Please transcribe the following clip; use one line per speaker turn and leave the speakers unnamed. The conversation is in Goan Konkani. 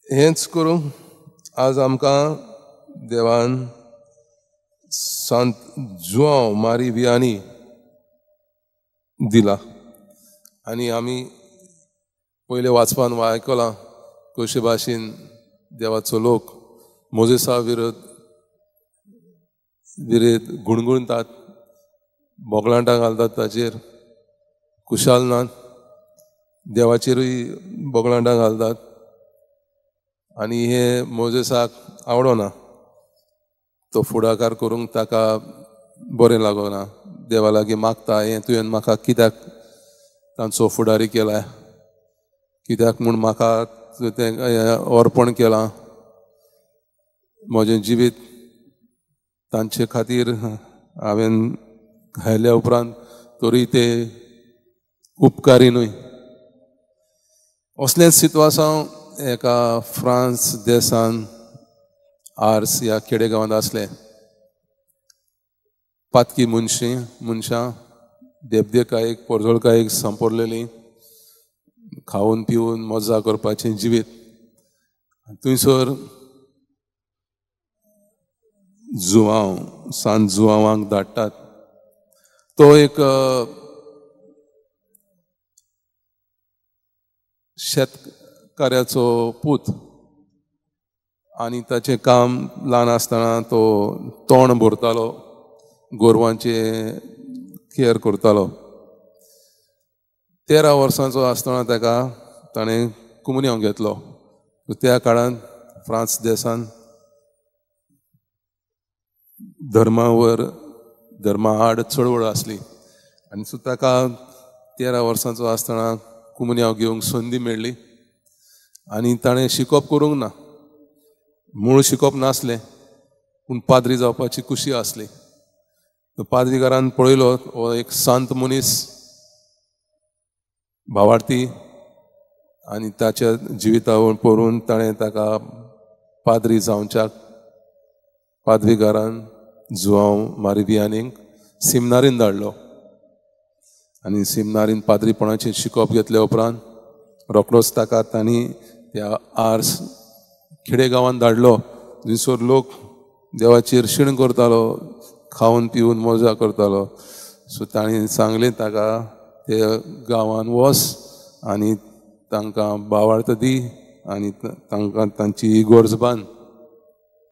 हेंच करूंक आज आमकां देवान सांत जुआंव मारी वियानी दिला. आनी आमी पयले वाचपान वा आयकलां कशे भाशेन देवाचो लोक मोजेसा विरोध विरेद गुणगुणतात, बोगलांटां घालतात, ताचेर खुशाल नात, देवाचेरूय बोगलांटां घालतात. आनी हें मोजेसाक आवडना, तो फुडाकार करूंक ताका बरें लागना. देवा लागीं मागता, हें तुवें म्हाका कित्याक तांचो फुडारी केला, कित्याक म्हूण म्हाका तें अर्पण केलां, म्हजें जिवीत तांचे खातीर हांवें घायल्या उपरांत तरी ते उपकारी न्हय. असलेंच सितवासांव एका फ्रांस देसान आर्स ह्या खेडेगांवांत आसलें. पातकी मनशां देबदेकायेक पोरजोळकायेक सांपडलेलीं, खावन पिवन मजा करपाचें जिवीत. थंयसर जुआंव, सांत जुआंवांक धाडटात. तो एक शेतकाऱ्याचो पूत आनी ताचें काम ल्हान आसतना तो तण भरतालो, गोरवांचें केअर करतालो. 13 वर्सांचो आसतना ताका ताणें कुमुन्यांव घेतलो. त्या काळांत फ्रांस देसान धर्मावर धर्मा आड चळवळ आसली आनी सो ताका 13 वर्सांचो आसतना कुमुन्यांव घेवंक संदी मेळ्ळी. आनी ताणें शिकप करूंक ना, मूळ शिकप नासलें, पूण पाद्री जावपाची खुशी आसली. पाद्रीकारान पळयलो हो एक सांत मनीस, भावार्थी, आनी ताच्या जिविता पळोवन ताणें ताका पाद्री जावच्याक पाद्रीकारान जुआंव मारी वियानीक सिमनारीन धाडलो. आनी सिमनारीन पाद्रीपणाचें शिकप घेतल्या उपरांत रोखडोच ताका तांणी त्या आर्स खेडेगांवांत धाडलो, थंयसर लोक देवाचेर शीण करतालो, खावन पिवन मजा करतालो. सो तांणी सांगलें ताका ते गांवांत वच आनी तांकां भावार्थ दी आनी तांकां तांची इगर्ज बांद.